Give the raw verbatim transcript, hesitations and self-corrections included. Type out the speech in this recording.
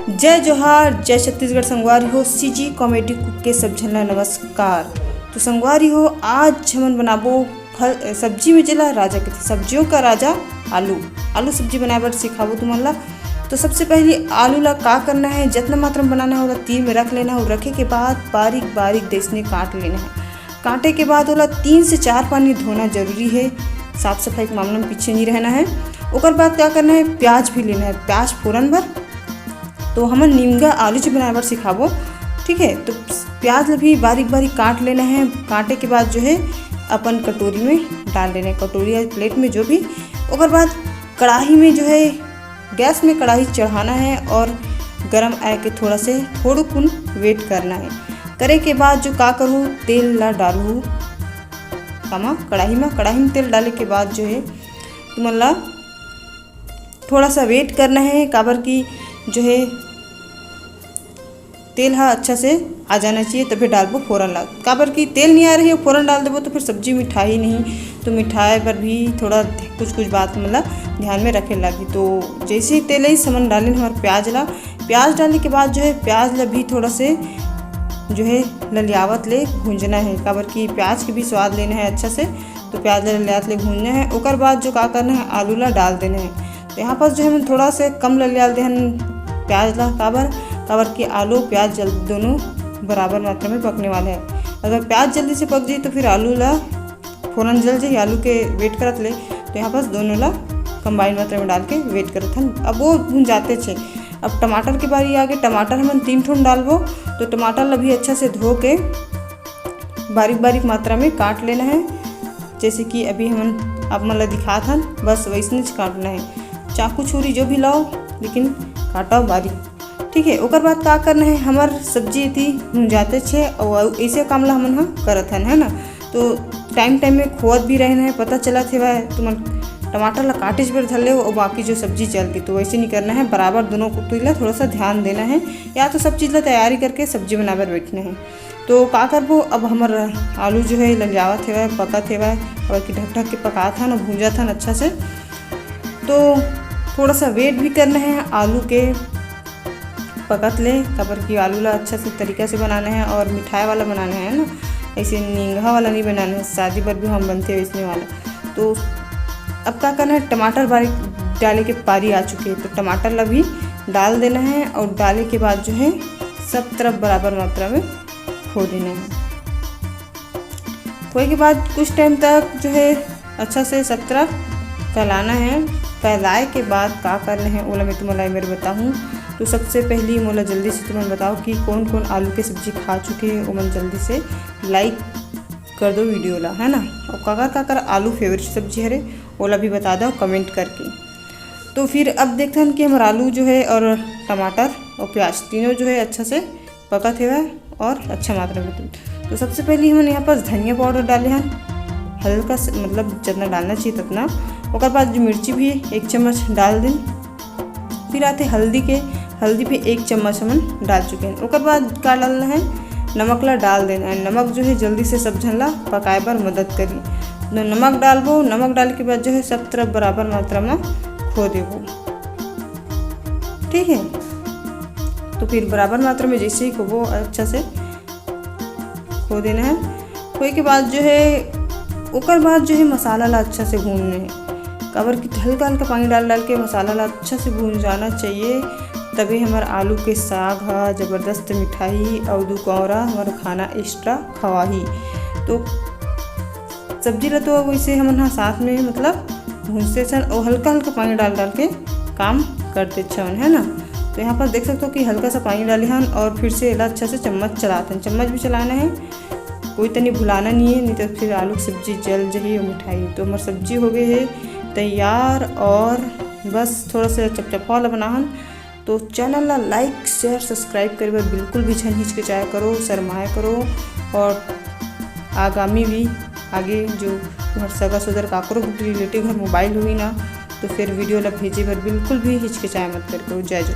जय जोहार, जय छत्तीसगढ़ संगवारी हो। सीजी कॉमेडी कुक के सब झन ला नमस्कार। तो संगवारी हो, आज हमन बनाबो फल, सब्जी में जेला राजा कथे, सब्जियों का राजा आलू। आलू सब्जी बनाए बर सिखाबो तुमन ला। तो सबसे पहले आलू ला का करना है, जितना मात्रा में बनाना है, ओला तीर में रख लेना है और रखे के बाद बारीक बारीक दइसने काट लेना है। काटे के बाद ओला तीन से चार पानी धोना जरूरी है, साफ सफाई के मामला में पीछे नहीं रहना है। ओकर बाद क्या करना है, प्याज भी लेना है, प्याज फोरन भर। तो हमन निमगा आलू च बनाए बर सिखाबो, ठीक है। तो प्याज ला भी बारीक बारीक काट लेना है। काटे के बाद जो है अपन कटोरी में डाल लेना है, कटोरी या प्लेट में जो भी। ओकर बाद कढ़ाई में जो है गैस में कढ़ाई चढ़ाना है और गरम आए के थोड़ा से थोड़ुकुन वेट करना है। करे के बाद जो का करहू, तेल ला डालहू कामा कढ़ाई में। कढ़ाई में तेल डाले के बाद जो है तुमन ला थोड़ा सा वेट करना है, काबर कि जो है तेल हा अच्छा से आ जाना चाहिए, तभी डालबो फोरन ला। काबर कि तेल नहीं आ रही है, फोरन डाल देबो तो फिर सब्जी मिठाही नहीं, तो मिठाई पर भी थोड़ा कुछ कुछ बात मतलब ध्यान में रखे लागी। तो जैसे ही तेल आई, हमन डालेन हमारे प्याज ला। प्याज डाले के बाद जो है प्याज ला भी थोड़ा से जो है ललियावत ले भूंजना है, काबर कि प्याज के भी स्वाद लेना है अच्छा से। तो प्याज ला ललियात ले भूंजना है। ओकर बाद जो का करना है, आलू ला डाल देना है। तो यहाँ पर जो है हमन थोड़ा से कम ललियाल देहन प्याज ला, काबर काबर कि आलू प्याज जल दोनों बराबर मात्रा में पकने वाले हैं। अगर प्याज जल्दी से पक जाए तो फिर आलू ला फोरन जल जाए, आलू के वेट करत ले। तो यहाँ पर दोनों ला कंबाइन मात्रा में डाल के वेट करत हन। अब वो भूंजाते छे। अब टमाटर के बारी आगे, टमाटर हमन तीन ठोन डालबो। तो टमाटर ला भी अच्छा से धो के बारीक बारीक मात्रा में काट लेना है। जैसे कि अभी हमन आप मन ला दिखात हन, बस वैसने च काटना है। चाकू छुरी जो भी लाओ, लेकिन काटो बारीक, ठीक है। ओकर बाद का करना है, हमर सब्जी एती भुंजाते छे और ऐसे काम ला हमन ह करत हन, है ना। तो टाइम टाइम में खोद भी रहना है, पता चलत हेवय तुमन टमाटर ला काटेच बर धर ले और बाकी जो सब्जी जल के, तो वैसे नहीं करना है। बराबर दोनों को तुई ला थोड़ा सा ध्यान देना है, या तो सब चीज़ ला तैयारी करके सब्जी बनाबर बैठना है। तो का करबो, अब हमर आलू जो है ललियावत हेवय, पकत हेवय, और कि ढक ढक के पकात हन, भूंजत हन अच्छा से। तो थोड़ा सा वेट भी करना है आलू के पकत ले, काबर कि आलू ला अच्छा से तरीका से बनाना है और मिठाई वाला बनाना है ना, ऐसे निंगहा वाला नहीं बनाना है। शादी बर भी हम बनते हैं इसमें वाला। तो अब का करना है, टमाटर बारीक डाले के पारी आ चुके हैं, तो टमाटर ला भी डाल देना है और डाले के बाद जो है सब तरफ बराबर मात्रा में खो देना है। खोए के बाद कुछ टाइम तक जो है अच्छा से सब तरफ फैलाना है। फैलाए के बाद का करना है, ओला मैं तुम्हारा मेरे बताऊँ। तो सबसे पहली मोला जल्दी से तुमन बताओ कि कौन कौन आलू के सब्जी खा चुके हैं, ओमन जल्दी से लाइक कर दो वीडियो ला, है ना। और काकर काकर आलू फेवरेट सब्जी हरे, ओला भी बता दो कमेंट करके। तो फिर अब देखते हैं कि हमारा आलू जो है और टमाटर और प्याज तीनों जो है अच्छा से पकत हेवय और अच्छा मात्रा में। तो सबसे पहले हमन यहाँ पर धनिया पाउडर डाले हन, हल्का से, मतलब जितना डालना चाहिए उतना। ओकर बाद जो मिर्ची भी एक चम्मच डाल दिन। फिर आते हल्दी के, हल्दी भी एक चम्मच हमन डाल चुके हैं। ओकर बाद का डालना है, नमक ला डाल देना है। नमक जो है जल्दी से सब झन ला पकाए बर मदद करी। तो नमक डालबो, नमक डाले के बाद जो है सब तरफ बराबर मात्रा में खो देबो, ठीक है। तो फिर बराबर मात्रा में जैसे ही खोबो अच्छा से खो देना है। खोए के बाद जो है, ओकर बाद जो है मसाला ला अच्छा से भूनना है, काबर कि हल्का हल्का पानी डाल डाल के मसाला ला अच्छा से भून जाना चाहिए, तभी हमार आलू के साग हा जबरदस्त मिठाही और दू कौरा हमार खाना एक्स्ट्रा खवाही। तो सब्जी ला तो वैसे हमन हा साथ में मतलब भूनते छन और हल्का हल्का पानी डाल डाल के काम करते छन, है ना। तो यहाँ पर देख सकते हो कि हल्का सा पानी डाले हन और फिर से एला अच्छा से चम्मच चलाते हैं। चम्मच भी चलाना है, कोई तनी भुलाना नहीं है, नहीं तो फिर आलू की सब्जी जल जही और मिठाई। तो हमार सब्जी हो गई है तैयार और बस थोड़ा सा चपचपा वाला बनाहन। तो चैनल ला लाइक, शेयर, सब्सक्राइब करे बर बिल्कुल भी झन हिचकिचाया करो, शर्माया करो। और आगामी भी आगे जो तुम्हार सगा सोदर काकरो रिलेटिव घर मोबाइल होही ना, तो फिर वीडियो ला भेजे बर बिल्कुल भी हिचकिचाया मत कर करो। जय जय।